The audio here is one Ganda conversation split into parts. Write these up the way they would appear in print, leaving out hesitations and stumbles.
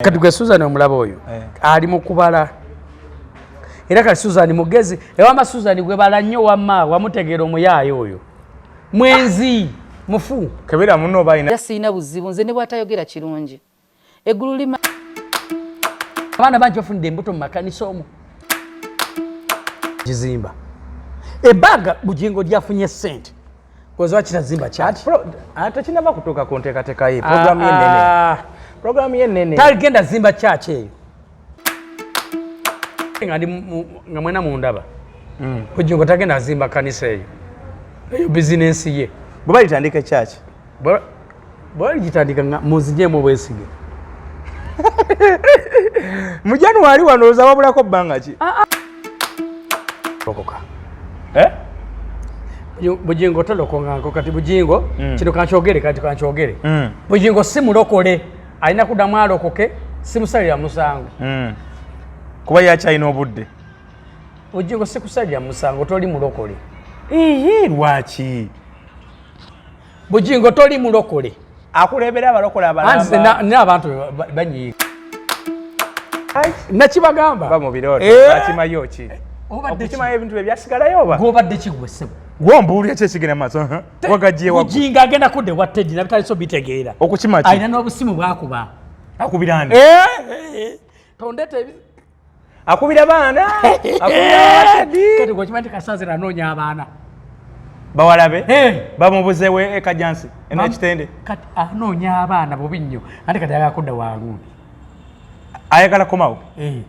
Kati gwe Susan omulaba oyo ali mu kubala, era kati Susan mugezi. Ewama Susan gwe bala nnyo, wamma wamutegeera omuyaayo oyo mwenzi mufu. Kebera muno oba alina. Sirina buzibu nze ne bw'atayogera kirungi eggulu lima. Abaana bangi bafunidde embuto mu makanisa omwo gizimba ebbanga Bugingo lyafunye ssente koza kitazimba kyaki. Tekinaba kutuuka ku nteekateeka ye, programu ye nnene, programu ye nnene. Tagenda zimba kyaki eyo nga ndi nga mwena mundaba. Bugingo tagenda zimba kanisa eyo, eyo bizinensi ye. Bwe balitandika ekyaki? Bwaligitandika nga munzigyemu obwesige. Mu January wano olowooza wabulako bbanga ki? Lokoka. Eh? Bugingo tolokonganko. Kati Bugingo, kino kankyogere, kati kankyogere, Bugingo si mulokole, alina kuddamu alokoke, simusalira musango. Kuba yakyalina obudde. Bugingo, sikusalira musango, toli mulokole. Iye, lwaki? Bugingo toli mulokole. Akulembera abalokole Anti abalamba. N'abantu banyiiga, nakibagamba. Ba mu birooto. Eh. Bakimayo ki? Obadde ki? Okukimayo ebintu bye byasigalayo oba? Gwobadde kigwe ssebo? Gwombuulira ki ekigenda mu maaso? Wagajje waggulu. Bugingo agenda kudda ewa Teddy, nabitaliso bitegeera. Okukima ki? Alina n'obusimu bwakuba. Akubira ani? Tondeta Akubira baana, akubira Teddy. Kati gwekimanyi nti Kasazira anoonya abaana. Bawala be. Eh. Bamubuzewe ekajansi enekitende. Kati anoonya abaana bubi nnyo, ate kati ayagala kudda wagundi. Ayagala komawo. Eh.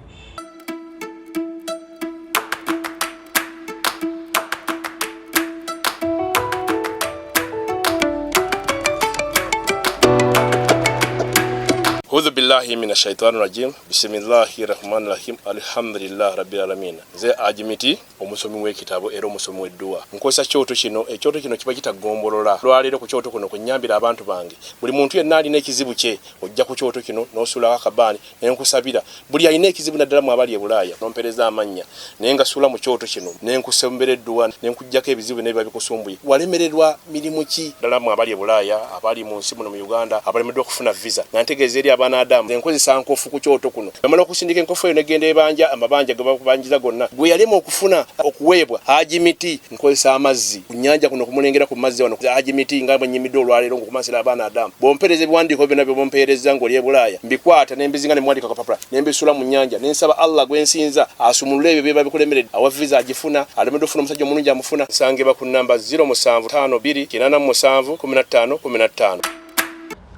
Hudhu billahi mina shaitani rajim, bisimillahi rahmani rahim, alhamdulillah rabbil alamin. Nze Ajimiti, omusomi w'ekitabo era omusomi w'edduwa. Nkozesa kyoto kino, ekyoto kino kiba kitagombolola. Lwaleero ku kyoto kuno kunyambira abantu bange. Buli muntu yenna alina ekizibu kye, ojja ku kyoto kino n'osuulako akabaani ne nkusabira. Buli alina ekizibu, naddala mu abali e Bulaaya, nompereza amannya naye nga suula mu kyoto kino ne nkusombera edduwa ne nkuggyako ebizibu byonna ebiba bikusumbuye. Walemererwa mirimu ki? Ddala mu abali e Bulaaya, abali mu nsi muno mu Uganda, abalemeddwa okufuna visa, nga ntegeeza eri abaana Adamu, nkozesa nkofu ku kyoto kuno. Bamala okusindika enkofu eyo negenda ebanja amabanja ge bakubanjiza gonna gwe yalema okufuna okuweebwa. Haji Miti, nkozesa amazzi ku nnyanja kuno kumulengera ku mazzi wano. Haji Miti, nga bwe nnyimidde olwaleero ng'okumansira abaana Adamu, bw'ompeereza ebiwandiiko byonna by'obompeereza ng'oli e Bulaaya, mbikwata ne mbizinga ne muwandiika kapapula ne mbisuula mu nnyanja ne nsaba Allah gwe nsinza asumulule ebyo biba bikulemeredde. Awa visa agifuna, alemeddwa okufuna omusajja omulungi amufuna. Nsangibwa ku nnamba 0752 87 15 15.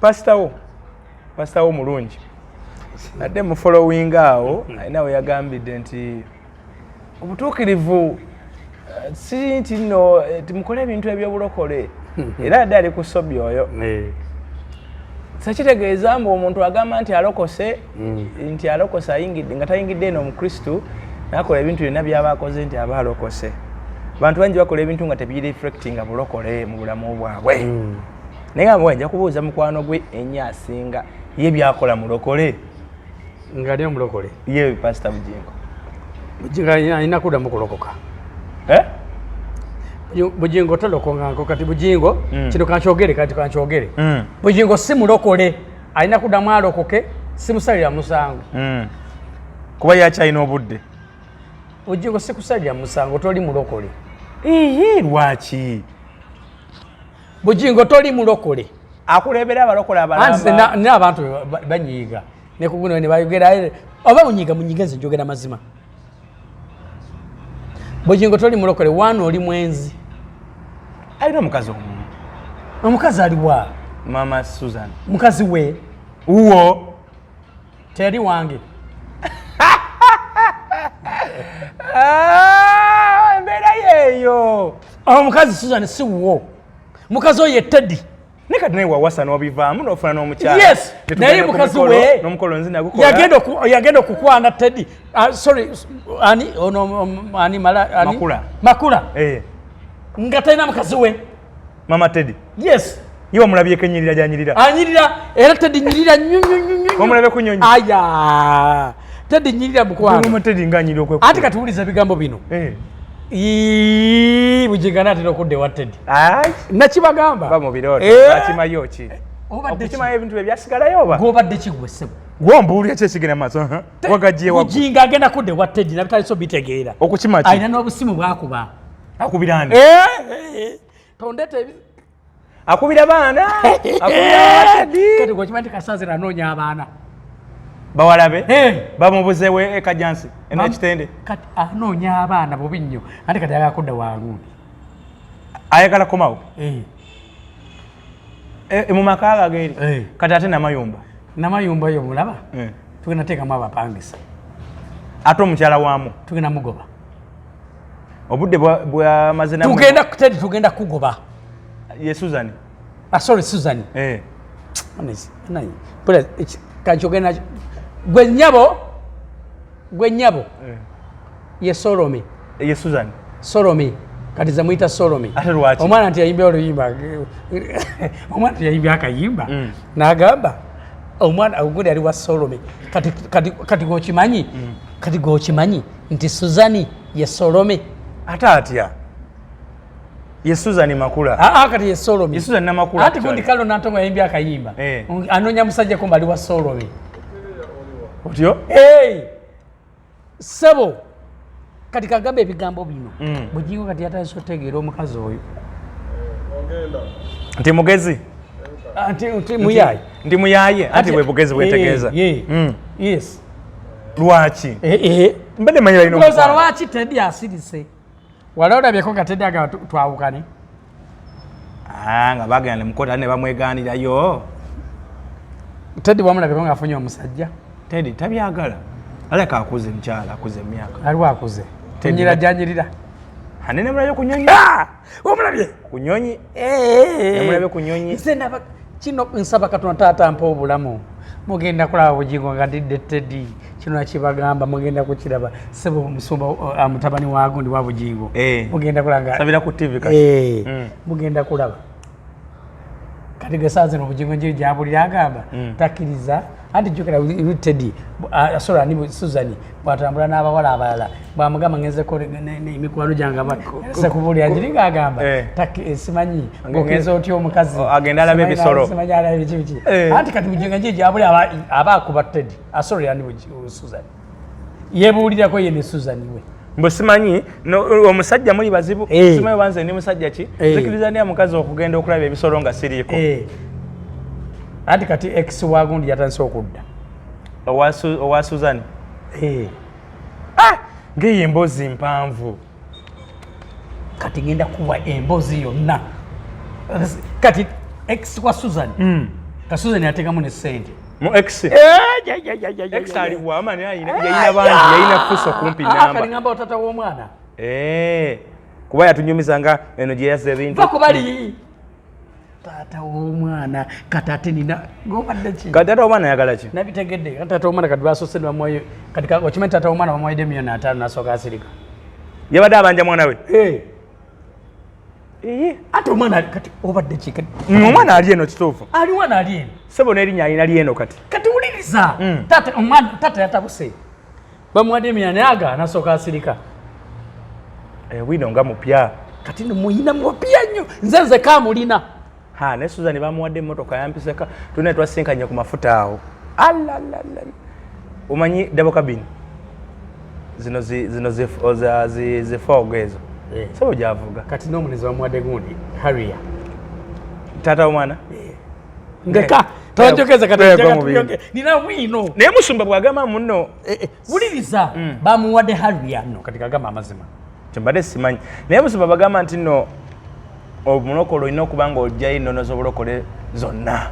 Pasitawo, pasitawo mulungi adde mu following awo, alina we yagambidde nti obutuukirivu si nti nno timukole ebintu ebyobulokole, era adde ali ku sobi oyo. Sekitegeeza mbu omuntu agamba nti alokose, nti alokose ayingidde nga tayingidde eno omukristu nakola ebintu byonna byaba akoze nti aba alokose. Bantu bangi bakola ebintu nga tebireflectinga bulokole mu bulamu bwabwe, naye nga nja kubuuza mukwano gwe ennyo asinga ye byakola mulokole. Nga ali omulokole? Ye Pasita Bugingo. Bugingo alina kuddamu kulokoka. Eh? Bugingo tolokonganko. Kati Bugingo, kino kankyogere, kati kankyogere, Bugingo si mulokole, alina kuddamu alokoke, simusalira musango. Kuba yakyalina obudde. Bugingo, sikusalira musango, toli mulokole. Iye, lwaki? Bugingo toli mulokole. Akulembera abalokole Anti abalamba. N'abantu banyiiga nekuguno ne bayogera oba munyiiga munyiige, nze njogera mazima. Bugingo toli mulokole, waana oli mwenzi. Alina omukazi omu. Omukazi aliwa? Mama Susan. Mukazi we? Uwo. Teri wange. Ah, embeera yeeyo. Omukazi Susan si wuwo, mukazi oyo ye Teddy. Naye kati naye wawasa n'obivaamu n'ofuna n'omukyala. Yes. Tetugenda Naye ku mukazi mikolo, we n'omukolo nzi nagukola. Yagenda okukwana Teddy. Ah, sorry, ani ono, ani mala ani? Makula. Makula. Eh, nga talina mukazi we. Mama Teddy. Yes. Ye wamulabyeko enyirira gyanyirira? Anyirira, era Teddy nyirira nnyo nnyo nnyo nnyo. Wamulabe ku nnyonyi? Aya, Teddy nyirira, mukwano. Mama Teddy ng'anyirira okwekula. Ate kati wuliza ebigambo bino. Eh. Ii, Bugingo anaatera okudda ewa Teddy. Ai, Nakibagamba. Ba mu birooto. Eh. Bakimayo ki? Obadde ki? Okukimayo ebintu bye byasigalayo oba? Gwobadde kigwe ssebo? Gwombuulira ki ekigenda maaso? Wagagiye Bujingo agenda kudda ewa Teddy, nabitaliso bitegeera. Okukima ki? Alina n'obusimu bwakuba. Akubira ani? Tondeta Akubira baana, akubira Teddy. Kati gwekimanyi nti Kasazira anoonya abaana. Bawalabe bamubuzeewo ekajansi eno ekitende. Kati anoonya abaana bubi nnyo, ate kati ayagala kudda wangundi. Ayagala komawo mu maka gageri. Kati ate Namayumba. Namayumba yo mulaba, tugenda teekamu abapangisa. Ate omukyala waamu tugenda mugoba. Obudde bwamaze. Tugenda Teddy, tugenda kugoba. Ye Susan. Ah, sorry, Susan. Kankyogenda gwe nnyabo, gwe nnyabo. Ye Solomi. Ye Susan. Solomi, kati zamuyita Solomi. Ate lwaki? Omwana nti yayimbye oluyimba, omwana nti yayimbye akayimba n'agamba omwana ogundi ali wa Solomi. Kati gokimanyi, kati gokimanyi nti Suzani ye Solomi. Ate atya ye Susan Makula? Aa, kati ye Solomi. Ye Susan Namakula. Ati gundi kalo Nantongo yayimbye akayimba, anoonya musajja kumba ali wa Solomi. Otyo? Sebo, kati kagamba ebigambo bino. Bujingo kati yatandise otegeera omukazi oyo. Nti mugezi. Nti muyaye. Nti muyaye, anti bwe bugezi bwetegeeza. Yes. Lwaki mbadde manyi balina Omukwano. Lwaki Teddy asirise? Wali olabyeko nga Teddy agamba twawukane? Ah, nga bagenda ne mukota ne bamweganirayo. Teddy wamulabyeko nga afunye omusajja? Teddy tabyagala, aleka akuze, mukyala akuze emyaka. Aliwo akuze tunyira janyirira. Ane nemulabye ku nyonyi. Omulabye? Ku nyonyi nemulabye, ku nyonyi. Nze naba kino nsaba Katonda taata mpa obulamu, mugenda kulaba Bugingo nga ndidde Teddy. Kino nakibagamba, mugenda kukiraba. Sebo omusumba, mutabani wa gundi wa Bugingo, mugenda kulaba nga Sabira ku TV kati. Mugenda kulaba. Kati gesaa zino Bugingo njiri gyabulira agamba takkiriza. Anti jjukira Teddy asobola ni Susan bwatambula n'abawala abalala, bwamugamba ngenzeko emikwano gyange sekubuulira njiri ng'agamba simanyi ng'ogenza otya omukazi. Oh, agenda alaba Simanyi ebisolo. Simanyi alaba biki biki. Anti kati Bugingo njiri gyabulira aba akuba Teddy asobolera ni Susan yebuulirako ye ne Susan we. Mbu simanyi omusajja muli bazibu. Simanyi oba nze ndi musajja ki. Nzikiriza ndi omukazi okugenda okulaba ebisolo nga siriiko. Anti kati ex wa gundi yatandise okudda. Owa Susan. Ngeyo emboozi mpanvu. Kati ngenda kuwa emboozi yonna. Kati ex wa Susan, ka Susan yateekamu ne sente. Mu ex, ex aliwa amani yayina bangi, yayina fuso kumpi Kati namba. Ngamba otata w'omwana. Kuba yatunyumiza nga eno gye yazza ebintu. Va kubali taata w'omwana. Kati ate nina gobadde ki? Kati ate omwana ayagala ki? Nabitegedde. Kati taata w'omwana kati basoose ne bamuwayo. Kati okimanyi taata w'omwana bamuwaidde 5 miliyoni nasooka asirika. Yabadde abanja mwana we. Ate omwana kati obadde ki kati? Omwana ali eno, kituufu. Ali mwana ali eno. Sebo n'erinnya alina lyeno kati. Kati wuliriza. Taata omwana, taata yatabuse, bamuwadde emiliyoni aga nasooka asirika. Wino nga mupya. Kati no muyina mupya nnyo, nze kamulina. Ha, ne Susan bamuwadde emmotoka yampiseka, tulina twasinkanye ku mafuta awo. Alalala, omanyi double cabin zino zino zi fog ezo. Sebo gyavuga. Kati n'omulenzi bamuwadde gundi Harrier. Taata w'omwana. Ndeka tonjogeza kati. Yagwa Njagala mu bintu. Nina bwino. Naye musumba bw'agamba muno. Wuliriza, bamuwadde Harrier nno kati kagamba amazima. Kyembadde simanyi, naye musumba bagamba nti nno omulokole olina okuba nga ojjayo ennono z'obulokole zonna.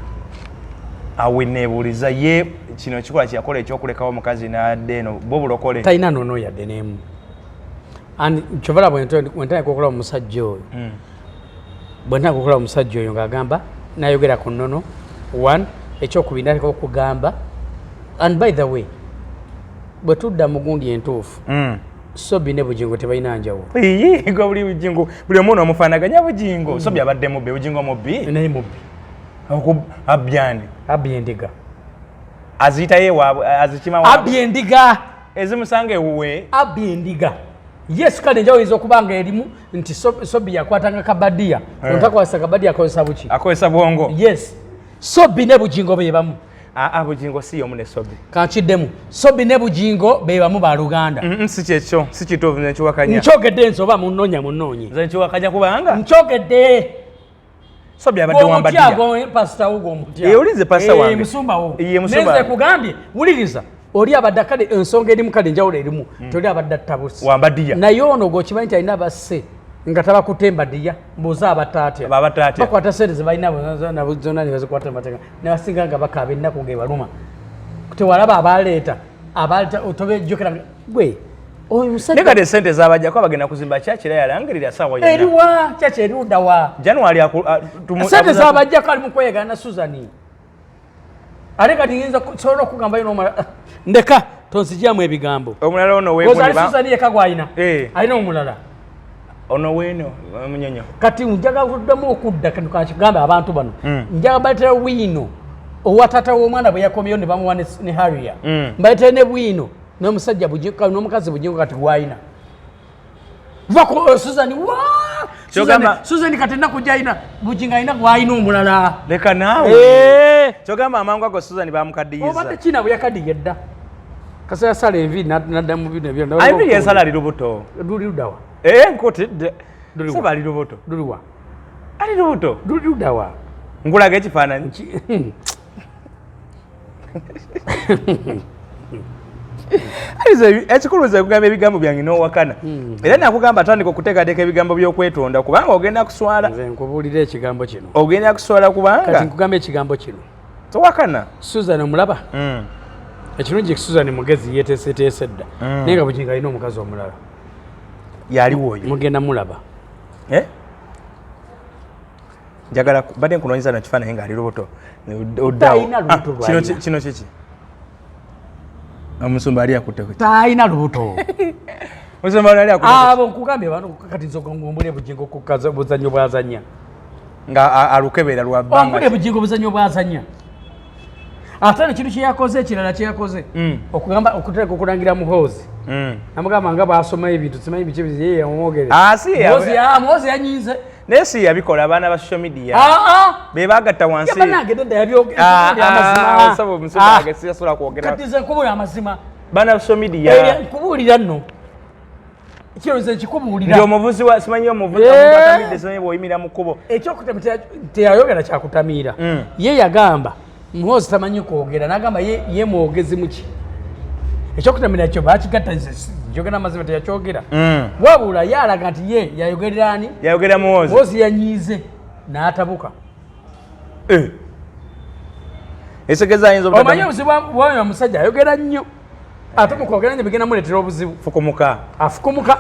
Awe neebuuliza, ye kino ekikolwa kyeyakola ekyokulekawo omukazi n'adda eno, bwo bulokole? Talina nono yadde n'emu. And kyovala bwentandika okulaba omusajja oyo, bwentandika okulaba omusajja oyo ng'agamba nayogera ku nnono one, ekyokubiri nateka okugamba. And by the way, bwe tudda mu gundi entuufu, Sobi ne Bugingo tebalina njawulo. Iyi, gwe buli Bugingo, buli omu omufaanaganya Bugingo. So byabadde mubbi, Bugingo mubbi. Naye mubbi. Abyani? Abbi endiga. Aziyitayo ewaabwe, azikima waabwe. Abbi endiga. Ezimusanga ewuwe. Abbi endiga, yes. Kale enjawulo eyinza okuba nga erimu nti Sobi yakwatanga kabadiya. Ontakwasa kabadiya, akozesa buki? Akozesa bwongo. Yes, Sobi ne Bugingo be bamu. Aa, Bugingo si y'omu ne Sobi. Kankiddemu, Sobi ne Bugingo be bamu, baluganda. Si kyekyo, si kituufu, nze nkiwakanya. Nkyogedde nze, oba munonya munoonye. Nze nkiwakanya kubanga Nkyogedde. Sobi abadde wambaddiya. Pasita wo gwomutya. Eh, oli nze pastor wange. Musumba wo. Ye, musumba Naye nze wange. kugambye, wuliriza, oli abadde kale ensonga erimu, kale enjawulo erimu, toli abadde attabusi. Wambaddiya. Naye ono gweokimanyi nti alina basse nga tabakutte mbaddiya, mbuuza abatta atya? Abatta atya? Bakwata sente zebalina zonna ne bazikwata mumateeka, nebasinga nga bakaaba ennaku ng'ebaluma. Tewalaba abaleeta, abaleeta tobejjukira gwe oyo Naye musajja. kati esente zabajjako abagenda kuzimba kyakira yalangirira saawa yonna. Eriwa kyaki? Eruddawa? January Sente zabajjako ali mu kweyagana Suzani. Ate kati yinza sobola okugambayo nomala ndeka tonzijjamu ebigambo. Omulala ono Koza ali wegundi Suzani yekka gwalina? Eh. Alina omulala. Ono weeno Munyonyo. Kati njaga kuddamu okudda kano kakigambe abantu bano. Njaga baleetera bwino owa taata w'omwana bwe yakomyewo ne bamuwa ne haria. Mbaleetera ne bwino n'omusajja n'omukazi Bugingo kati gwalina. Va ku Suzani wa Suzani kati ennaku gyalina, Bugingo alina gwalina omulala. Leka naawe. Eh. Kyogamba amangu ago Susan bamukaddiyiza. Obadde kina bwe yakaddiye dda kasa yasala enviiri nadda mu bino ebyo. Enviiri yasala ali lubuto. Luli luddawa? Eh, nkutidde. Luliwa? Saba ali lubuto. Luliwa? Ali lubuto. Luli luddawa? Nkulaga ekifaananyi. Alize, ekikulu nze kugamba ebigambo byange n'owakana. Era nakugamba tandika okuteekateeka ebigambo by'okwetonda kubanga ogenda kuswala. Nze nkubuulira ekigambo kino. Ogenda kuswala Kati kubanga nkugamba ekigambo kino. Towakana. Susan omulaba? Ekirungi Susan mugezi, yeteeseteese dda. Naye nga Bugingo alina omukazi omulala. Yaliwo oyo. Mugenda mulaba. Eh? Njagala badde nkunoonyeza no kifaananyi ng'ali lubuto. Oddawo. Talina lubuto. Ah, kino Lwalina. Kino kiki? Omusumba ali akutteko ki? Talina lubuto. Omusumba ali akutteko ki? Abo nkugambye abantu kati nze ngombule Bugingo ku buzannyo bwazannya. Nga alukebera lwa Ombule bbanga. Bugingo buzannyo bwazannya, ate nekintu kyeyakoze ekirala kyeyakoze okugamba okuteeka okulangira Muhoozi. Namugamba nga bwasoma ebintu simanyi biki biki, ye yamwogere. Ah, si Muhoozi yanyiize. Naye si yabikola, abaana ba social media Ah, ah. be bagatta wansi. Yabanange nedda, yabyogera. Ah, ah, Amazima. saba omusumba Ah. wange siyasobola kwogera. Kati nze nkubuulira amazima. Baana ba social media. Nkubuulira nno kino, nze nkikubuulira. Nti omuvuzi wa simanyi omuvuzi Eh. omuntu atamidde simanyi bw'oyimira mu kkubo. Ekyokutamira teyayogera kyakutamiira. Ye yagamba Muhoozi tamanyi kwogera, nagamba ye mwogezi muki. Ekyokutamira kyo bakigatta. Nze njogera amazima, teyakyogera. Wabula ye alaga nti ye yayogerera ani? Yayogera Muhoozi. Muhoozi yanyiize n'atabuka. Eh. Ekitegeeza ayinza Omanyi obutaddamu obuzibu bwayo omusajja ayogera nnyo, ate mukwogera nnyo bigenda muleetera obuzibu. Fukumuka. Afukumuka.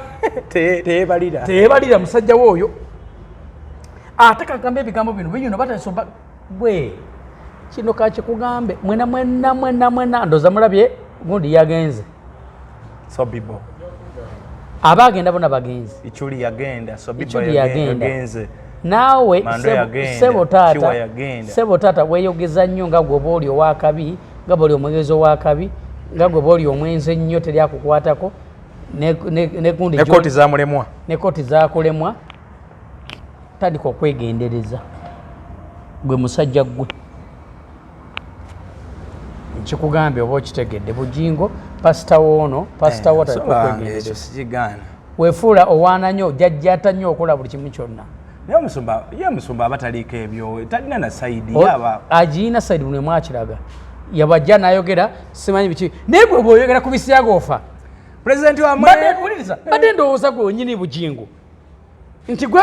Teyebalira. Teyebalira musajja we oyo. Ate kagamba ebigambo bino bino batasoba bwe kino kakikugambe mwena mwena mwena mwena ndoza mulabye gundi yagenze. Sobibo. Aba agenda bona bagenze. Ichuli yagenda, Sobibo Ichuli yagenda. yagenze. Naawe Mando yagenda, sebo Kiwa taata, yagenda. sebo taata, weeyogeza nnyo nga gwe oba oli owakabi, nga bwoli omwegezi owakabi, nga gwe oba oli omwenzi ennyo teri akukwatako ne gundi Ne kooti zamulemwa. Ne kooti zakulemwa. Tandika okwegendereza gwe musajja gwe. Nkikugambye oba okitegedde, Bugingo pasita woono, pasita wo, tandika So wange ekyo okwegendereza. sikigaana. Weefuula owaana nnyo, ojjajjata nnyo, okola buli kimu kyonna. Naye omusumba ye omusumba aba taliiko ebyo, talina na side aba. Agiina side, buli mwakiraga yabajja n'ayogera simanyi biki, naye gwe bw'oyogera ku bisiyaga ofa. Pulezidenti wamwe. Wuliriza, mbadde ndowooza gwe wenyini Bugingo nti gwe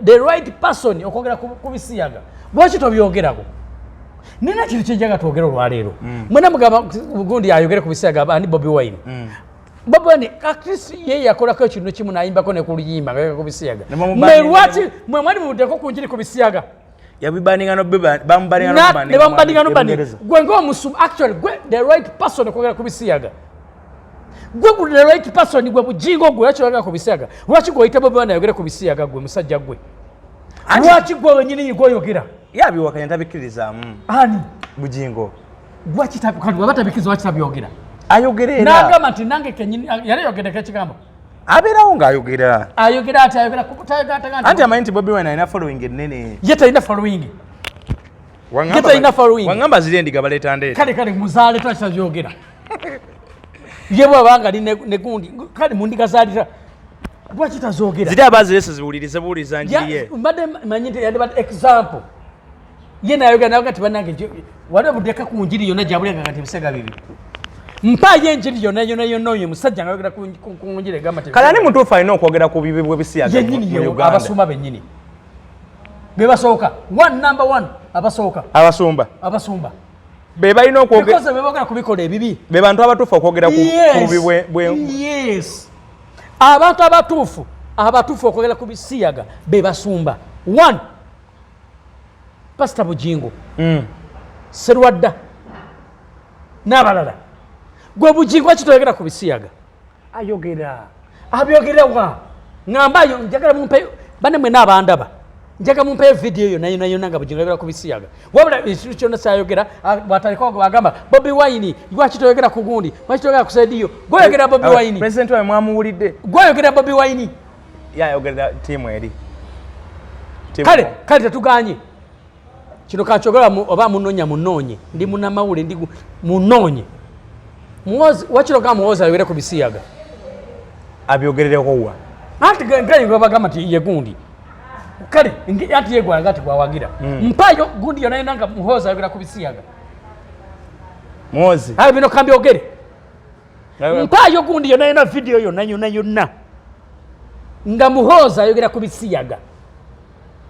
the right person okwogera ku bisiyaga, lwaki tobyogerako? Nina kintu kyenjaga twogere olwaleero. Mwena mugamba gundi ayogere ku bisiyaga, ani? Bobi Wine. Bobi Wine at least ye yakolako ekintu kimu, nayimbako ne ku luyimba nga ayogera ku bisiyaga. Ne bamubaninga. Mwe lwaki mwe mwali mubuddeko ku njiri ku bisiyaga? Yabibaninga bamubaninga. Ne bamubaninga nobani. Gwe ng'omusumba, actually gwe the right person okwogera ku bisiyaga, gwe the right person, gwe Bugingo, gwe lwaki oyogera ku bisiyaga? Lwaki gwe oyita Bobi Wine ayogere ku bisiyaga? Gwe musajja gwe, lwaki gwe wenyini gwe oyogera? Yabiwakanya, tabikkirizaamu. Ani? Bugingo. Lwaki kati waba tabikkiriza, lwaki tabyogera? Ayogera era. N'agamba nti nange kenyini yali ayogeddeko ekigambo. Abeerawo ng'ayogera. Ayogera ati ayogera tayogera ataga nti Anti amanyi nti Bobi Wine alina following ennene. Ye talina following. Talina following. Wangamba ziri endiga baleeta ndeeta. Kale kale muzaale twakisabyogera ye bwabanga ali ne gundi kale mu ndiga zaalira lwaki tazogera? Ziri abazireese ziwulirize buwuliriza njiri ye. Mbadde manyi nti yandibadde example ye nayogera nayoga nti bannange wali obuddeka ku njiri yonna gyabulanga nti ebisega bibi mpaayo enjiri yonna yonna yonna oyo musajja nga ayogera ku njiri egamba nti Kale ani mutuufu alina okwogera ku bibi bw'ebisiyaga yennyini mu Uganda? Abasumba bennyini bebasooka, one number one abasooka. Abasumba. Abasumba. Be balina okwogera. Because bebogera ku bikola ebibi. Be bantu abatuufu okwogera ku bubi bwe Yes, abantu abatuufu abatuufu okwogera ku bisiyaga be basumba. One, Pasita Bujingo, Serwadda n'abalala. Gwe Bujingo kitoyogera ku bisiyaga? Ayogera. Abyogerawa? Ŋambayo, njagala mumpe bane mwena abandaba, njaga mumpeyo vidiyo yonna yonna yonna nga Bujingo ayogera ku bisiyaga. Wabula ekintu kyonna kyayogera bwataliko agamba Bobi Wine, lwaki toyogera ku gundi, lwaki toyogera ku sediyo? Gweyogera Bobi Wine. President wawe mwamuwulidde. Gweyogera Bobi Wine. Yayogerera tiimu eri. Kale kale tetuganye kino kankyogera oba munonya munoonye, ndi munamawule, ndi munoonye. Muwozi wakiroga, Muwozi ayogere ku bisiyaga. Abyogerereko wa? Anti nga bagamba nti ye gundi, kale anti yegwanga nti gwawagira. Mpayo gundi yonna yonna nga Muhoozi ayogera ku bisiyaga. Muwozi. Aye bino kambyogere, mpayo gundi yonna yonna, vidiyo yonna yonna yonna nga Muhoozi ayogera ku bisiyaga.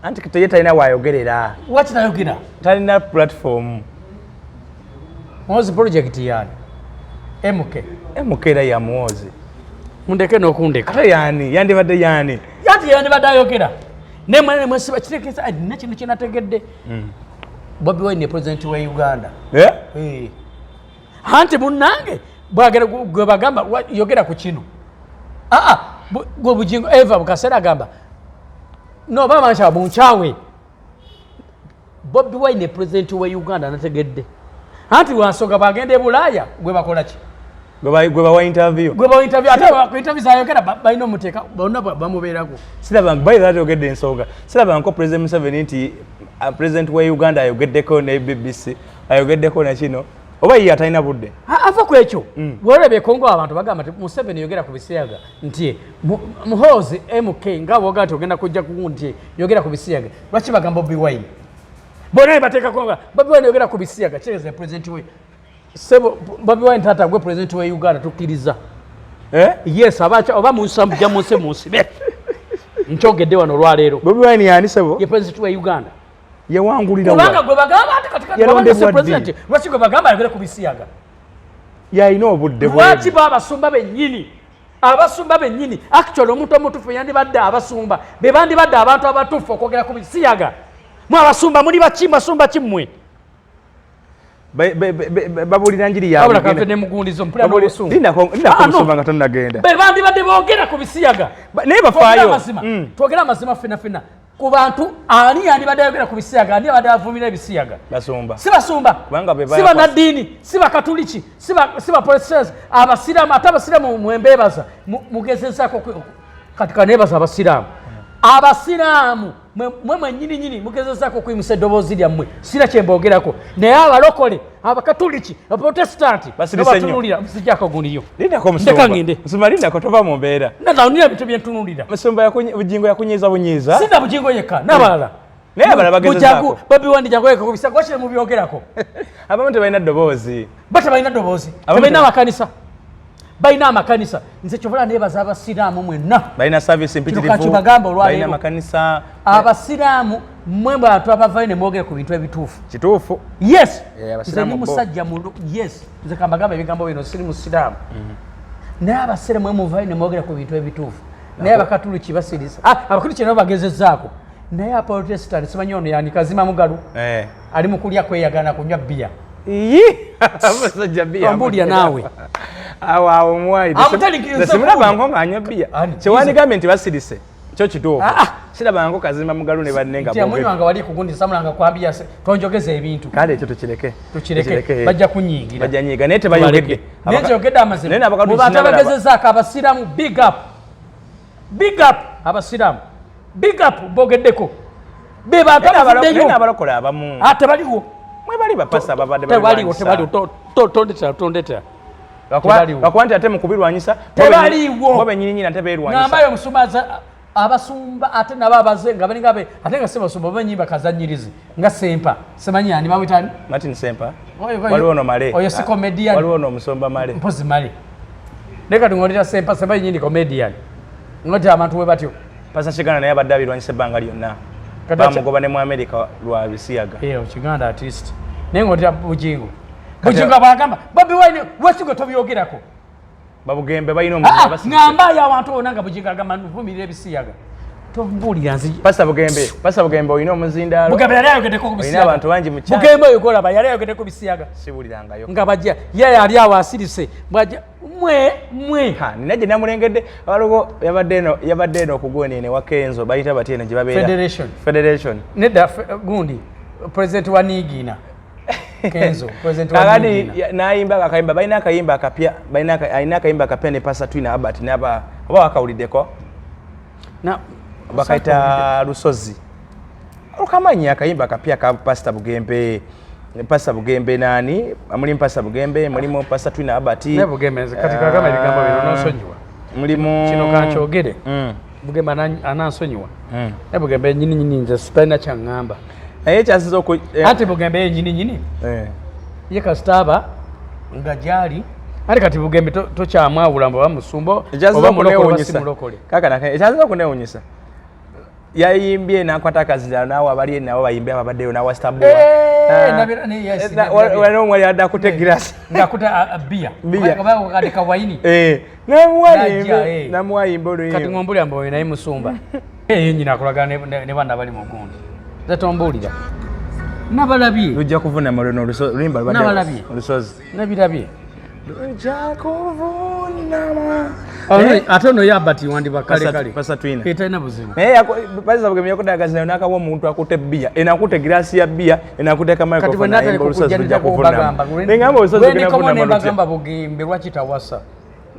Anti teye talina wayogerera. Wakitayogera? Talina platform. Muhoozi project yani MK. MK era ya Muhoozi. Mundeke n'okundeka. Ate yani yandibadde yani? Anti yandibadde ayogera nemwana nemwesiba kitegeeza nina kino kyenategedde. Bobi Wine ne president wa Uganda. Eh? Anti munnange bwagera gwe bagamba yogera ku kino, aa gwe Bugingo eva bukaseera agamba no baba nkyaba bunkyawe. Bobi Wine ne president wa Uganda nategedde anti lwansonga bwagenda e Bulaaya gwe bakola ki? Gwe bawa interview. Gwe bawa interview, ate ku interview zayogera balina omuteeka bonna bamubeerako. Siraba by that oyogedde ensonga, siraba nko President Museveni nti president wa Uganda ayogeddeko ne BBC, ayogeddeko na kino, oba ye atalina budde. Ava ku ekyo. Walaba ekongo abantu bagamba nti Museveni yogera ku bisiyaga, nti Muhoozi MK nga bwoga nti ogenda kujja ku nti yogera ku bisiyaga, lwaki bagamba Bobi Wine? Bonna ne bateekako nga Bobi Wine yogera ku bisiyaga, kitegeeza president we sebo Bobi Wine taata gwe president wa Uganda tukkiriza. Eh? Yes, abacha oba munsambujja munsi munsibe, nkyogedde wano olwaleero. Bobi Wine yani sebo? Ye president wa Uganda. Yawangulira kubanga gwe bagamba ati kati Yalondebwa president ddi? Lwaki gwe bagamba ayogere ku bisiyaga? Yalina obudde. Lwaki bo abasumba bennyini, abasumba bennyini, actually omuntu omutuufu yandibadde abasumba be bandibadde abantu abatuufu okwogera ku bisiyaga. Mwe abasumba muli baki? Basumba ki mmwe? Babuulira njiri. Wabula kave ne mugundizo mpulira n'obusungu. Lindako Ah, no. musumba nga tonnagenda. Be bandibadde boogera ku bisiyaga. Naye Twogere bafaayo. amazima. Twogere amazima ffenna ffenna ku bantu, ani yandibadde ayogera ku bisiyaga? Ani abadde avumira ebisiyaga? Basumba. Si basumba? Kubanga be Si banaddiini, si bakatuliki, si baprotestants, abasiraamu. Ate abasiraamu mwembeebaza mugezezaako kati kaneebaza abasiraamu. Abasiraamu mwe mwennyini nyini mugezezaako okuyimusa eddoboozi lyammwe, sira kyemboogerako, naye abalokole, abakatuliki, abaprotestanti Basirise nnyo. batunulira sijjako gundiyo. Lindako. Ndeka Musumba. ngende. Musumba, lindako, tova mu mbeera. Nalina ebintu byentunulira. Musumba Bugingo yakunyiiza bunyiiza. Sina Bugingo yekka, n'abalala. Naye abalala bagezezaako. Bobi Wine jangu ku bisiyaga, wakiri mubyogerako. Abamu tebalina ddoboozi. Bo tebalina ddoboozi. Abamu Tebalina amakanisa, balina amakanisa. Nze kyobola neebaza abasiraamu mwenna. Balina service mpitirivu. Kakibagamba olwaleero. Balina amakanisa. Abasiraamu mmwe bantu abavayo ne mwogera ku bintu ebituufu. Kituufu. Yes. Eh, Nze abasiraamu ndi bo. musajja mulu. Yes, nze kambagamba ebigambo bino, siri musiraamu, naye abasiraamu mwe muvayo ne mwogera ku bintu ebituufu, naye abakatuliki basirisa. Ah, abakatuliki nabo bagezezaako, naye abaprotestant simanyi ono yani kazima mugalu ali mu kulya kweyagana kunywa bbiya. Iyi, abasajja bbiya. Ombuulira naawe. Awo awo omuwayi. I'm telling you, Nze simulabanko ng'anywa bbiya. Ani? Kyewandigambye nti basirise kyo kituufu. Ah, ah. Sirabanko kazima mugalu ne banne nga Nti boogera. amunywanga wali kugundi samulanga kwambiya tonjogeza ebintu. Kale ekyo tukireke. Tukireke, bajja kunyiigira. Bajja nyiiga, naye tebayogedde. Naye nkyogedde amazima. Naye n'abakatuliki Mu bantu sinabalaba. abagezezaako, abasiraamu big up, big up. Abasiraamu big up, bogeddeko. Be bantu abavuddeyo. N'abalokole abamu. Ah, tebaliwo. Mwebali bapasa ababadde Tebaliwo, tebaliwo. Tondetera, tondetera. Lwakuba nti ate mu kubirwanyisa Tebaliwo. Bo bennyini ate beerwanyisa. Ngambayo omusumba abasumba ate nabo abaze nga balinga be ate nga si basumba banyimba kazannyirizi nga Sempa. Simanyi ani bamuyita ani? Martin Sempa. Waliwo ono Male. Oyo si comedian. Waliwo ono omusumba Male. Mpozi Male. Naye kati ng'oleta Sempa, Sempa yennyini comedian. Ng'oti abantu we batyo. Pastor Kiganda naye abadde abirwanyisa ebbanga lyonna. Bamugoba ne mu America lwa bisiyaga. Kiganda artist. Naye ng'oleta Bugingo. Bugingo bw'agamba Bobi Wine lwaki gwe tobyogerako? Babugembe balina omulimu basirise. Ngamba abantu bonna nga Bugingo agamba nvumirira ebisiyaga. Tombuulira nzi. Pastor Bugembe, Pastor Bugembe olina omuzindaalo. Bugembe yali ayogeddeko ku bisiyaga. Olina abantu bangi mu kyalo. Bugembe oyo gw'olaba yali ayogeddeko ku bisiyaga. Siwulirangayo. Nga bajja ye yali awo asirise bw'ajja mwe mwe. Ha, nina gye namulengedde waliwo yabadde eno okugwena eno ewa Kenzo bayita batya eno gye babeera. Federation. Federation. Nedda gundi president wa Niigina. Kenzo, president wa Niigina. N'ayimba akayimba, balina akayimba akapya, alina akayimba akapya ne Pastor Twina Albert n'aba oba wakawuliddeko? Na bakayita Lusozi. Okamanyi akayimba akapya ka Pastor Bugembe. Pastor Bugembe nani? Mulimu Pastor Bugembe, mulimu Pastor Twina Albert. Ne Bugembe nze kati kagamba ebigambo bino n'onsonyiwa. Mulimu kino kankyogere. Bugembe anansonyiwa. Ne Bugembe nnyini nnyini nze sitalina kyaŋŋamba. Naye kyasinze oku Anti Bugembe ye nnyini nnyini. Ye kasita nga gyali. Ate kati Bugembe tokyamwawula mbu oba musumba oba mulokole oba si mulokole. Kaka ekyasinze okunewuunyisa. Yayimbye n'akwata akazindaalo n'awa abali nabo bayimbe ababaddeyo n'awa Stabua. Waliwo omwali abadde akutte egiraasi. Ng'akutte bbiya. Oba akadde ka wayini. N'amuwa ayimbe oluyimba. Kati ng'ombuulira mbu oyo naye musumba. Ye nnyini akolagana ne banna abali mu gundi. Nze tombuulira. Nabalabye. Lujja kuvunama luno oluyimba lubadde Nabalabye. olusozi. Nabirabye. Lujja kuvunama. Ate ono ye Albert wandiba kale kale. Pastor Twina. Talina buzibu. Naye Pastor Bugembe yakudde akazindaalo n'akawa omuntu akutte bbiya. Eno akutte egiraasi ya bbiya, eno akutte ka microphone ayimba olusozi lujja kuvunama. Ne ngamba olusozi lugenda kuvunama lutya. Bagamba Bugembe lwaki tawasa?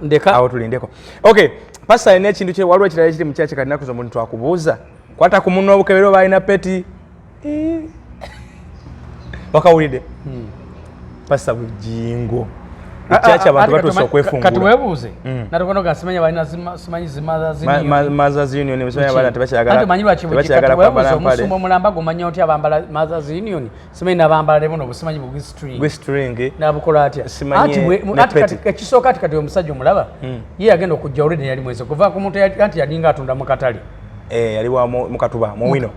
Ndeka. Awo tulindeko. Okay, Pastor alina ekintu kye waliwo ekirala ekiri mu kyaki kati ennaku zino omuntu akubuuza. Kwata ku munno obukebera oba alina peti. Wakawulidde? Pastor Bugingo. Ekyaki abantu batuuse okwefungula. Kati weebuuze. Natukono ga simanyi balina simanyi zi Mothers Union. Mothers Union, simanyi abaana tebakyagala. Anti omanyi lwaki Tebakyagala kati weebuuze kwambala mpale. omusumba omulamba gw'omanyi otya abambala Mothers Union, simanyi n'abambala ne buno obusimanyi bu string. Gwe string. N'abukola atya? Simanyi Anti ne anti kati peti. ekisooka ati kati omusajja omulaba, ye yagenda okujja already yali mwezi kuva ku muntu anti yalinga atunda mu katale. Yali wa mu katuba, mu wino.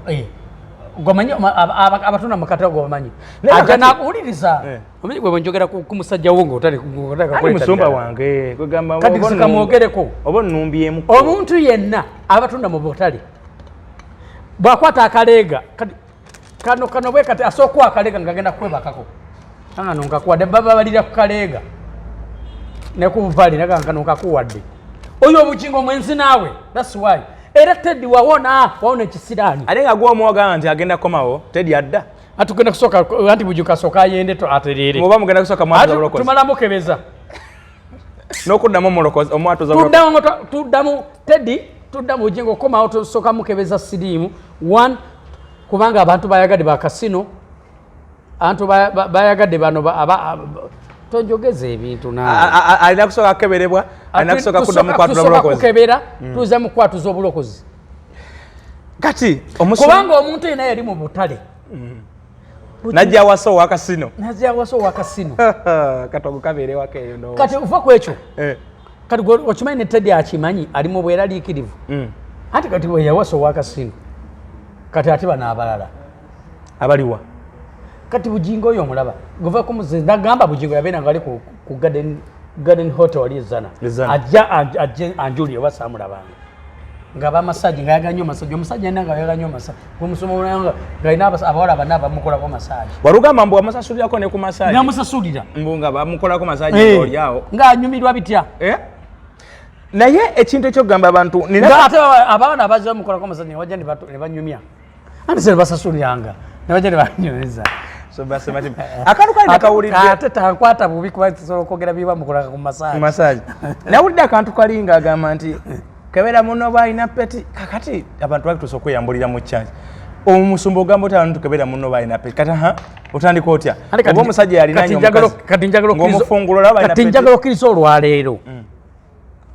Gwomanyi abatunda mu katale gwomanyi. Naye Ajja kakati n'akuwuliriza. Omanyi gwe bwe njogera ku musajja wo ng'otali Ani musumba wange, kwegamba Kati sikamwogereko. oba onnumbyemu. Omuntu yenna abatunda mu butale bw'akwata akaleega, kati kano kano bwe kati asooka okuwa akaleega ng'agenda kwebakako. Kano nkakuwadde, baba balira ku kaleega. Ne ku bupale, naga kano nkakuwadde. Oyo Obugingo mwenzi naawe, that's why. Era Teddy wawona ekisiraani. Ate nga gwe omuwaga nti agenda kukomawo, Teddy adda. Ati tugenda kusooka, anti Bugingo asooka ayende atereere. Oba mugenda kusooka mwatuza Ati bulokozi. tumala mukebeza. N'okuddamu omulokozi, omwatuza bulokozi. Tuddamu ngo tuddamu Teddy, tuddamu Bugingo okukomawo tusooka mukebeza siriimu. One, kubanga abantu bayagadde ba kasino, abantu bayagadde bano tonjogeza ebintu naawe. Alina kusooka kukeberebwa, alina kusooka kuddamu kwatula Tusooka bulokozi. kukebera, tuze mu kwatuza obulokozi. Kati, kubanga omuntu yenna yali mu butale. Najja awasa owa kasino. Najja awasa owa kasino. Katogo kabeere waka eyo ndowooza. Kati ova ku ekyo. Kati gwe okimanyi ne Teddy akimanyi ali mu bweraliikirivu. Anti kati bwe yawasa owa kasino. Kati ate bano abalala. Abaliwa. Kati Bugingo oyo omulaba. Gova ku muze nagamba Bugingo yabeera nga ali ku Garden Hotel wali e Zana. E Zana. Ajja, ajje anjuli oba saamulabanga. Nga bamasaji, nga ayagala nnyo masaji. Omusajja yenna nga ayagala nnyo masaji. Gwe musumba omulala nga alina abawala bana abamukolako masaji. Walugamba mbu wamusasulirako ne ku masaji. Namusasulira. Mbu nga bamukolako masaji ng'oli awo. Ng'anyumirwa bitya? Naye ekintu eky'okugamba abantu, nina Nga ate abaana abazze bamukolako masaji ne bajja ne banyumya. Anti se basasuliranga. Ne bajja ne banyumiza. So basi mati. Akantu kali nakawulidde. Ate tankwata bubi kuba nsobola okwogera bye bamukolako ku masaji. Ku masaji. Nawulidde akantu kali ng'agamba nti kebera muno b'alina peti. Kakati abantu batuuse okweyambulira mu church. Omusumba ogamba otya abantu tukebera muno balina peti? Kati ha otandika otya? Oba omusajja yalinanye omukazi kati njagala ng'omufungula olaba alina kati peti. Njagala okkiriza olwaleero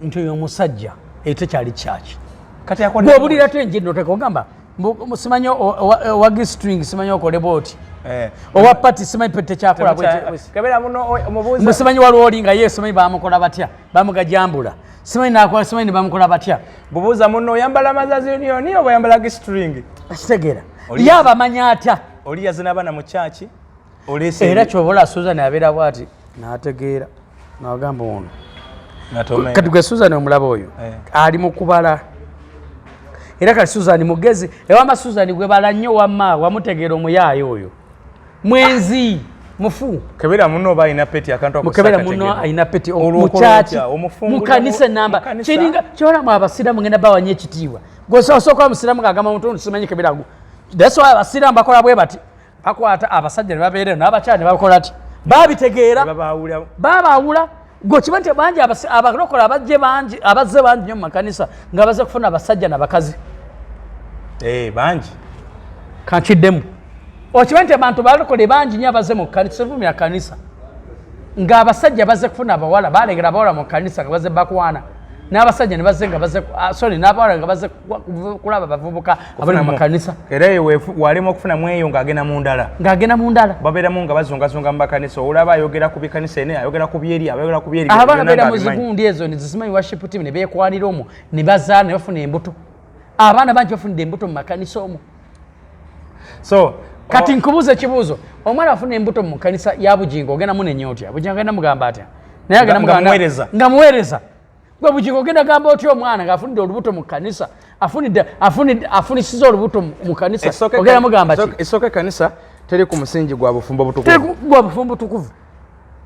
nti oyo omusajja eyo tekyali kyaki. Kati akola Bw'obulira te enjiri noteka ogamba simanyi owa G-string, simanyi okole bwoti, owa pati simanyi peti tekyakola bweti. Kebera muno omubuuza. Mbu simanyi waliwo oli nga ye simanyi bamukola batya, bamugajambula, simanyi nakola, simanyi ne bamukola batya. Bubuuza muno oyambala Mothers Union oba oyambala G-string? Akitegeera ye abamanya atya? Oli yazina abaana mu kyaki oleese. Era kyobola Susan abeera bwati n'ategeera n'agamba ono. Kati gwe Susan omulaba oyo ali mu kubala, era kati Susan mugezi ewama. Susan gwe bala nnyo, wamma wamutegeera omuyaayo oyo mwenzi mufu. Kebera muno oba alina peti, akantu ako. Mukebera sakategeera. muno alina peti Olwo okola mukyaki? otya? Omufungula Mu kanisa enamba mu kanisa? Kiringa kyolamu abasiraamu ngenda bawanya ekitiibwa. Gweosooka omusiraamu ng'agamba muntu ono simanyi kebera gu. That's why abasiraamu bakola bwe bati, bakwata abasajja ne babeera n'abakyala ne bakola ti babitegeera. Babaawula. Babaawula. Gwe okimanyi nti bangi abalokole abajje bangi, abazze bangi nnyo mu makanisa nga bazze kufuna abasajja nabakazi? Eh, bangi. Kankiddemu, okimanyi nti abantu balokole bangi nnyo abazze mu kanisa, sevumira kanisa, ng'abasajja bazze kufuna abawala, balengera abawala mu kanisa nga bazze bakwana, n'abasajja ne bazze nga bazze sorry, n'abawala nga bazze kulaba bavubuka abali mu makanisa. Era eyo walema okufunamu eyo ng'agenda mu ndala. Ng'agenda mu ndala. Babeeramu nga bazungazunga mu makanisa, olaba ayogera ku bikanisa ene, ayogera ku byeri, ayogera ku byeri. Abaana byonna beera mu ng'abimanyi. zigundi ezo nezisimanyi worship team ne beekwanira omwo ne bazaala ne bafuna embuto. Abaana bangi bafunidde embuto mu makanisa omwo. So Kati nkubuuza ekibuuzo, omwana afuna embuto mu kanisa ya Bugingo, ogenda munenya otya? Bugingo agenda mugamba atya? Naye agenda Nga mugamba muweereza. Nga muweereza. Gwe Bugingo ogenda gamba otya omwana ng'afunidde olubuto mu kanisa, afunidde afunidde afunisiza olubuto mu kanisa, ogenda mugamba ki? Esooka, ekkanisa teri ku musingi gwa bufumbo butukuvu. Teri gwa bufumbo butukuvu.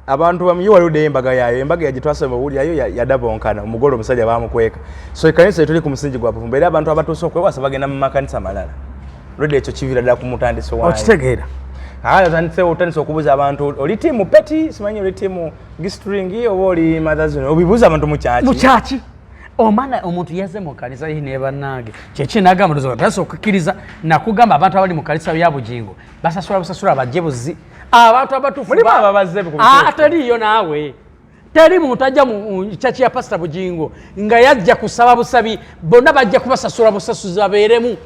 Abantu bamuye waluddeyo embaga yaayo, embaga yagitwasoma owulirayo yadabonkana, omugole omusajja bamukweka. So ekkanisa etuli ku musingi gwa bufumbo, era abantu abatuuse okwewasa bagenda mu makanisa malala. Lwedde ekyo kiviira ddala ku mutandisi waayo. Okitegeera? Otandise otandise okubuuza abantu, oli team peti, simanyi oli team G-string oba oli Mothers Union? Obibuuza abantu mu kyaki? Mu kyaki. Omwana omuntu yazze mu kanisa ye ne bannange kyeki nagamba ndoza batandise okukkiriza nakugamba abantu abali mu kanisa ya Bugingo basasula busasula bajje buzi abantu abatuufu. Mulimu ababazze ku Ah, teriiyo naawe, teri muntu ajja mu kyaki ya Pasita Bugingo nga yajja kusaba busabi. Bonna bajja kubasasula busasuzi babeeremu.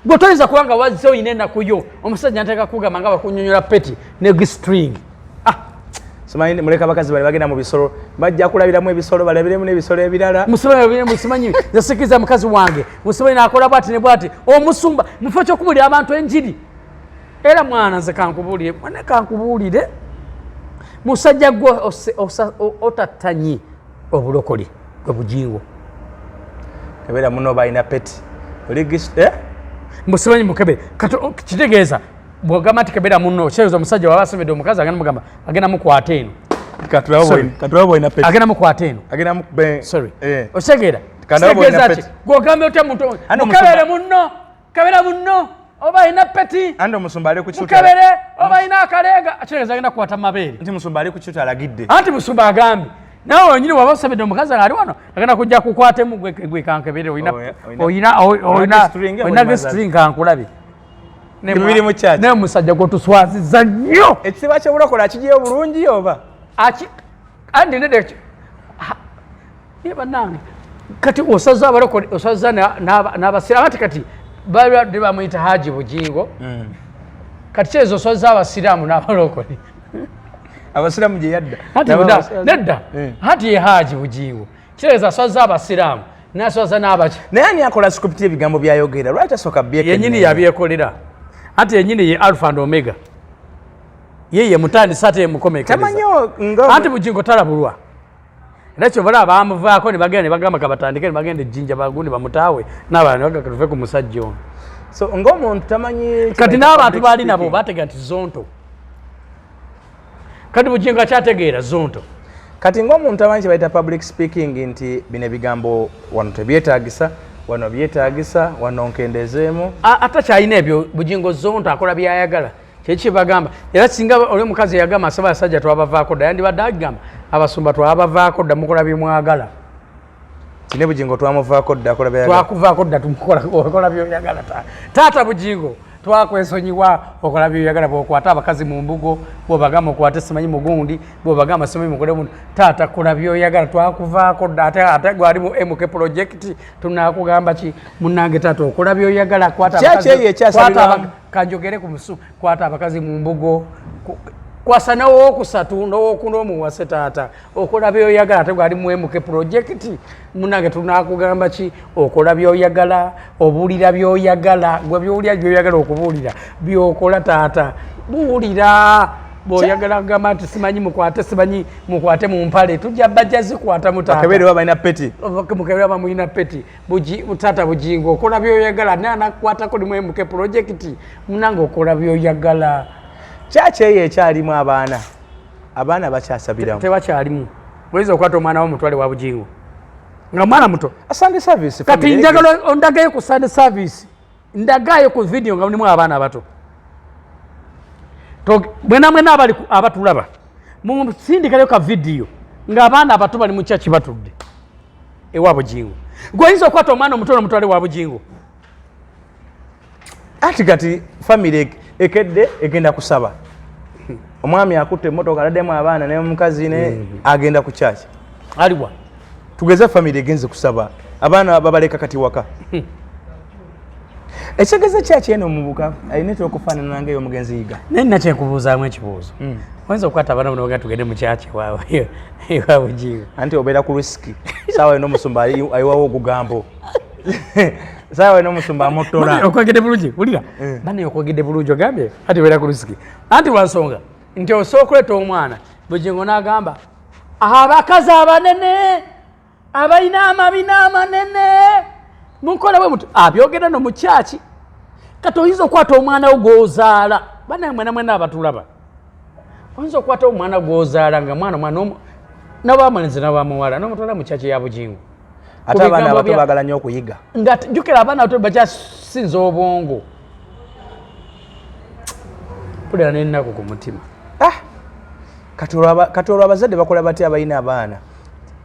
Gwe toyinza kuba nga wazze oyina ennaku yo, omusajja nteeka kugamba nga bakunyonyola peti ne G-string. Ah, Simanyi muleka abakazi bali bagenda mu bisolo, bajja kulabiramu ebisolo, balabiremu n'ebisolo ebirala. Musimanyi, musimanyi yasikiriza mukazi wange, musimanyi nakola bwati ne bwati. Omusumba mufo kyokubulira abantu enjiri, era mwana nze kankubuulire, mwana kankubuulire, musajja gwe otattanyi obulokole gwe Bugingo. Kebeera muno balina peti, oli eh? Musimanyi mukebere. Kati kitegeeza bwogamba nti kebera muno, kitegeeza omusajja waba asomedde omukazi agenda mugamba agenda mukwata eno. Sorry. Katulabe bwolina peti. Agenda mukwata eno. Agenda Sorry. Eh. Okitegeera? Kandaba bw'olina Kitegeeza ki? peti. Gwogambye otya muntu Andi mukebere omusumba- munno, kebera munno oba alina peti. Andi omusumba ali ku kyuta. Mukebere oba alina akaleega, kitegeeza agenda kukwata mu mabeere. Nti musumba ali ku kyuta alagidde. Anti musumba agambye nawe wenyini waba osabidde omukazi nga ali wano agenda kujja kukwatemu gwe kankebere olina Oyina- oyina oyina G-string, olina oyina G-string kankulabe. Bibiri mu church. Naye omusajja gwe tuswaziza nnyo. Ekitiibwa ky'obulokole akigiyeyo bulungi oba? Aki andi nedde ye bannange, kati osaza abalokole, osaza n'abasiraamu ati kati babadde bamuyita Haji Bugingo. Kati kyezo osaza abasiraamu n'abalokole. Abasiraamu gye yadda. Anti Nabo nedda. Eh. Anti ye Haji Bugingo kitegeeza asaza abasiraamu n'asaza n'abaki. Naye ani akola script y'ebigambo byayogera? Lwaki tasooka Yenyini byekenneenya? Yabyekolera, anti yenyini ye alpha and omega, ye ye mutandisi ate yemukomekereza. Tamanyi nga Anti Bugingo talabulwa, era kyovala bamuvaako ne bagenda ne bagamba kabatandike ne bagenda ejjinja bagundi bamutaawe n'abalala ne bagamba tuve ku musajja ono. So ng'omuntu tamanyi. Kati n'abantu baali nabo bategeera nti zonto, kati Bugingo akyategeera zonto. Kati ng'omuntu amanyi kye bayita public speaking, nti bino ebigambo wano tebyetaagisa, wano byetaagisa, wano nkendezeemu. Ate kyalina ebyo Bugingo zonto akola byayagala, kyekibagamba. Era singa oli omukazi eyagamba asaba abasajja twabavaako dda, yandibadde agamba abasumba twabavaako dda, mukola byemwagala. Kine Bugingo twamuvaako dda, akola byayagala. Twakuvaako dda, tumukola okola byoyagala. Taata Bugingo Twakwesonyiwa, okola byoyagala. Bwokwata abakazi mu mbugo, bwobagamba okwate simanyi mugundi, bwobagamba simanyi mukole muntu, taata kola byoyagala, twakuvaako dda. Ate gwali mu MK project, tunakugamba ki? Munange taata, okola byoyagala, kwata Kyaki abakazi- eyo ekyasabirwamu? kwata kanjogere ku musu, kwata abakazi mu mbugo, kwasa n'owokusatu n'owokuna omuwase. Taata okola byoyagala, ate gwali mu MK project, munange tunakugamba ki? Okola byoyagala, obuulira byoyagala, gwe byowulira byoyagala okubuulira byokola. Taata buulira bwoyagala, kugamba nti simanyi mukwate, simanyi mukwate mu mpale, tujja bajja zikwata mu taata. Bakebere baba balina peti. Mukebere bamulina peti. Taata Bugingo okola byoyagala, naye anakukwatako ni mu MK project, munange okola byoyagala. Kyaki eyo ekyalimu abaana? Abaana bakyasabiramu? Tebakyalimu. Oyinza okukwata omwana wo mutwale wa Bugingo nga mwana muto? Sunday service. Kati family. Njagala ondagayo ku Sunday service, ndagayo ku video nga mulimu abaana abato. Mwena mwena abali abatulaba, musindikayo ka video ng'abaana abato bali mu kyaki batudde ewa Bugingo. Gweoyinza okukwata omwana omuto nomutwale wa Bugingo? Ati kati family ekedde egenda kusaba, omwami akutte emmotoka, aladdemu abaana nemukazi ne agenda ku kyaki. Aliwa? Tugeze family egenze kusaba, abaana babaleka kati waka. Ekitegeeza kyaki eno omubuka alina etera okufaanana nga ey'omugenzi Yiga. Naye nina kyenkubuuzaamu ekibuuzo. Oyinza okukwata abaana bono tugende mu kyaki ewa Bugingo? Anti obeera ku risk. Saawa yona omusumba ayiwawo ogugambo, saawa yona omusumba amotola. Okwogedde bulungi, wulira. Bane, okwogedde bulungi, ogambye ati obeera ku risk, anti lwansonga nti osobola okuleeta omwana Bugingo n'agamba abakazi abanene abalina amabina amanene mukola bwe mutu, abyogera no mu kyaki. Kati oyinza okukwata omwana wo gwozaala? Banaye mwena mwena abatulaba, oyinza okukwata omwana gwozaala nga mwana mwana nabamulenzi nabamuwala nomutwala mu kyaki ya Bugingo? Ate abaana abato baagala nnyo okuyiga. Nga jjukira abaana abato bakyasinza obwongo. Mpulira n'ennaku ku mutima. Ah! Kati olwo abazadde bakola batya abalina abaana?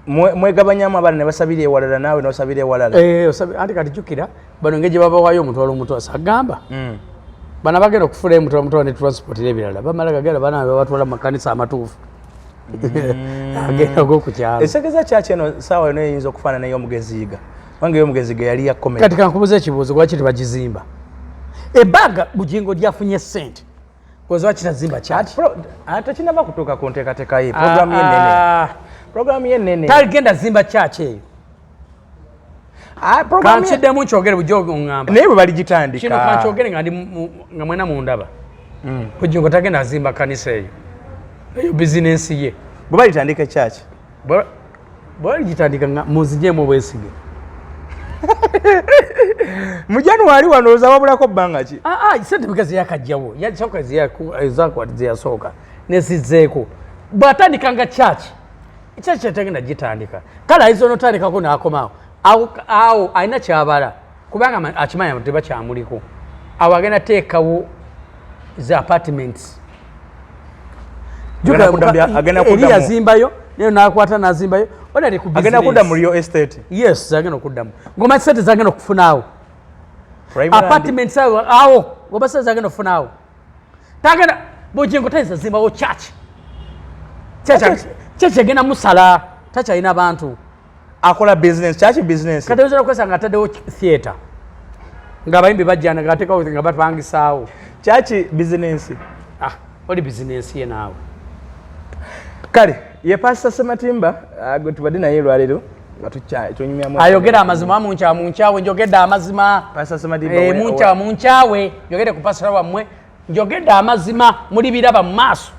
Mwegabanyamu abaana ne basabira ewalala, naawe n'osabira ewalala. Eh, anti kati jjukira bano engeri gye babawaayo omutwalo omutwalo, sagamba bano abagenda okufuna omutwalo omutwalo ne transport n'ebirala, bamala gagenda baana babatwala mu makanisa amatuufu agenda og'oku kyalo. Ekitegeeza kyaki eno saawa yona eyinza okufaanana ey'omugenzi Yiga, kubanga ey'omugenzi Yiga yali ya comedy. Kati kankubuza ekibuuzo, lwaki tebagizimba? Ebbanga Bugingo lyafunye sente, koza lwaki tazimba kyaki? Tekinaba kutuuka ku nteekateeka ye, programu ye nene. Programu ye nene. Tagenda zimba kyaki eyo. Kankiddemu nkyogere, bujja oŋŋamba. Naye bwe baligitandika. Kino kankyogere nga ndi nga mwena mundaba. Bugingo tagenda azimba kanisa eyo, eyo bizinensi ye. Bwe balitandika ekyaki? Bwaligitandika nga munzigyemu obwesige. Mu January wano oza wabulako bbanga ki? Ah, ah, sente meka zeyakajjawo, yasooka ezakwata zeyasooka nezizzeeko. Bw'atandika nga church, church yatagenda gitandika, kale ayinza onotandikako n'akomaawo awo, awo alina kyabala, kubanga akimanya tebakyamuliko. Awo agenda teekawo ze apartments. Agenda kudda agenda Eri yazimbayo naye nakwata nazimbayo oli ku Agenda kudda mu business. real estate. Yes, agenda okuddamu ngoma sente zagenda okufunaawo. Prime land. Apartments awo, awo ngoba sente zagenda okufunaawo. Tagenda, Bugingo tayinza zimbawo church. Church egenda musala, takyalina bantu. Akola business, church business. Kati oyinza okwesa nga ataddewo theatre ng'abayimbi bajjana ng'ateekawo nga bapangisaawo. Church business. Ah, oli bizinensi ye naawe. Kale ye Pastor Sematimba, gwe tubadde naye olwaleero nga tunyumyamu. Ayogera amazima, munkyawe munkyawe, njogedde amazima. Pastor Sematimba, Eh, munkyawe munkyawe, njogedde ku pastor wammwe, njogedde amazima, muli biraba mu maaso.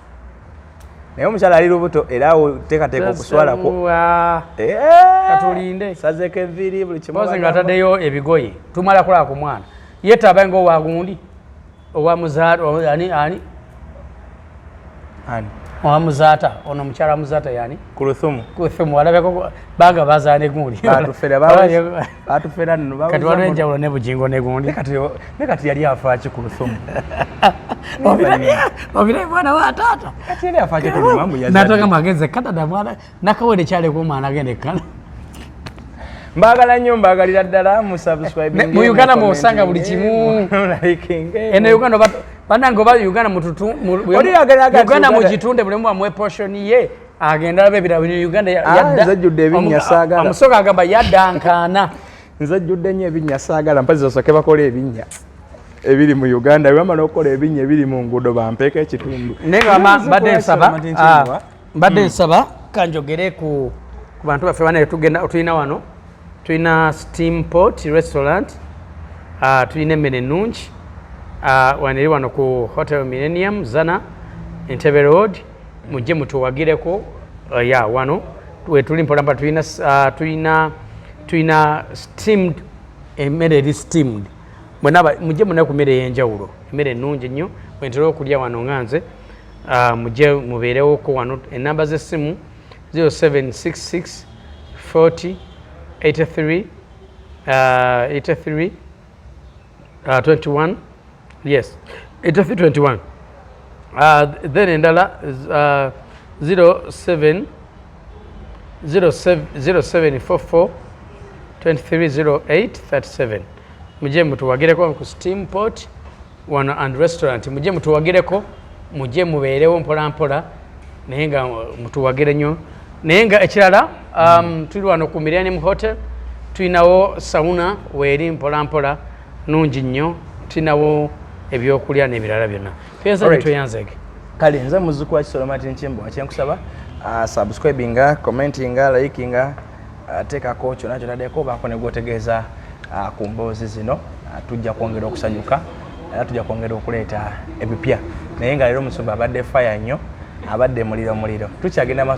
Naye omukyala ali lubuto, era awo teekateeka okuswalako. Wa. Eh, Katulinde. Sazeeko enviiri, buli kimu. Mpozi nga ataddeyo ebigoye, tumala kulaba ku mwana ye tabe nga owagundi owamuzaata ani ani. Ani? Owamuzaata ono, omukyala Muzaata yani. Kuluthumu. Kuthumu alabeko banga bazaana egundi. Batufera, batufera nno. Kati waliwo enjawulo ne Bugingo ne gundi. Ne kati yali afaaki Kuluthumu? Obiraye mwana wa taata. Kati yali afaaki Kuluthumu? Yazadde. Natoka magezi Canada, mwana nakawere kyaleka omwana agenda e Canada. Mbagala nnyo, mbagalira ddala. Mu subscribe. Mu Uganda mwosanga buli kimu. Eno Uganda bannange, oba Uganda mututu Oli yagala Uganda Uganda- mugitunde, buli omu amuwe portion ye, agenda alaba ebirala bino. Uganda Ah, yadda- nze jjudde ebinnya saagala. Omusoga agamba yadda nkaana. Nze jjudde nnyo ebinnya saagala. Mpazi basooke bakola ebinnya ebiri mu Uganda. Bwe bamala okukola ebinnya ebiri mu nguudo, bampeeko ekitundu. Naye nga Nze mbadde kulwaki nsaba Martin Kimwa? mbadde nsaba kanjogere ku bantu baffe banaye. Tugenda tulina wano, tulina Steam Pot Restaurant. Tulina emmere ennungi. Wano eri wano ku Hotel Millennium Zana, Entebbe Road. Mujje mutuwagireko. Ya, wano wetuli mpolampola. Tulina steamed, emmere eri steamed. Mwena mujje muna ku mmere ey'enjawulo, emmere ennungi ennyo bwentera okulya wano nga nze. Mujje mubeerewoko wano. Enamba z'essimu 0766 40 83 83 21, yes, 83 21. Then endala 07 07 0744 2308 37. Mujje mutuwagireko ku Steam Pot wano and Restaurant. Mujje mutuwagireko, mujje mubeerewo mpola mpola, naye nga mutuwagire nnyo. Naye nga ekirala, tuli wano ku Millennium Hotel, tulinawo sauna weeri mpola mpola, nungi nnyo. Tulinawo ebyokulya n'ebirala byonna. Tweyanza. Alright. Tweyanzege. Kale nze muzzukulu wa Kisolo Martin Kimbo. Kyenkusaba, subscribinga, commentinga, likinga, teekako kyonna kyotaddeko, baako ne gwotegeeza ku mboozi zino. Tujja kwongera okusanyuka era tujja kwongera okuleeta ebipya. Naye nga leero omusumba abadde fire nnyo, abadde muliro muliro. Tukyagenda maaso.